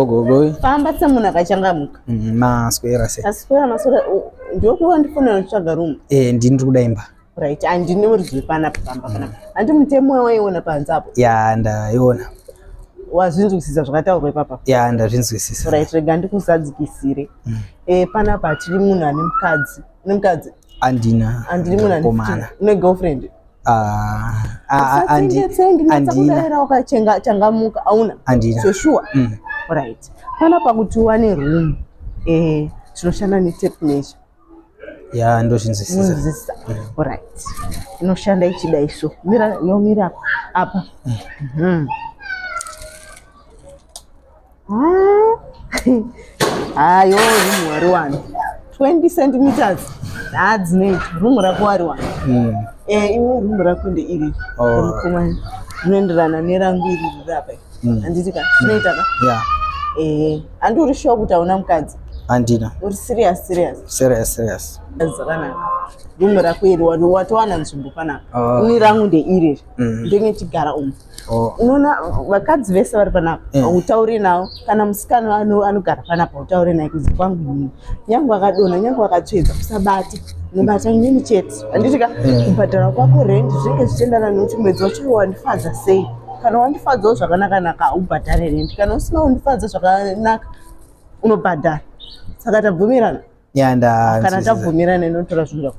Gogogo. Famba semunhu akachangamuka. Maswera sei? Aswera maswera. Ndokuwa ndifonera ndichitsvaga room. Eh, ndini ndiri kuda imba. Right, handini muridzi wepanapa pamba panapa. Handi mutemo wawaiona panze apo. Ya, ndaiona. Wazvinzwisisa zvakataurwa ipapa? Ya, ndazvinzwisisa. Right, rega ndikuzadzikisire. Eh, panapa hatiri munhu ane mukadzi. Une mukadzi? Andina. Handiri munhu ane Mukomana. Une girlfriend? Ah, ah, ah, Usatsengetsengi, andina. ndinatsa wakachangamuka auna? Andina. Zveshuwa? Mm. Right. Panapa kuti uwane room, eh, tinoshanda netape measure. Ya, ndozvinzwisisa. Unozwisisa? Right. Inoshanda ichidai so. Mira, yomira apa. Apa. Ah. Hayo room wariwana. 20 centimeters. Hadzinoita. Room rako wariwana. Eh, iwe room rako ndeiri. Oh. Mukomana. Rinoenderana nerangu iri riri apa. Handiti ka? Zvinoita ka? Ya. Eh, handi uri sure kuti hauna mukadzi? Andina. Uri serious serious? Serious serious. Zvakanaka. Room rako iri watowana nzvimbo panapa. Oh. Ini rangu ndeiri. Ndenge chigara umu. Oh. Unoona vakadzi vese vari panapa, utaure navo. Kana musikana anogara panapa, utaure naye kunzi kwangu inini. Nyange akadonha, nyange akatsvedza, usabate. Unobata inini chete. Handiti ka? Kubhadhara kwako rent zvinenge zvichienderana nekuti mwedzi wacho wandifadza sei. Kana wandifadzawo zvakanaka-naka, haubhadhare rent. Kana usina kundifadza zvakanaka, unobhadhara. Saka tabvumirana. Ya, Kana ndanzwisisa. tabvumirana, inotora zvinhu zvako.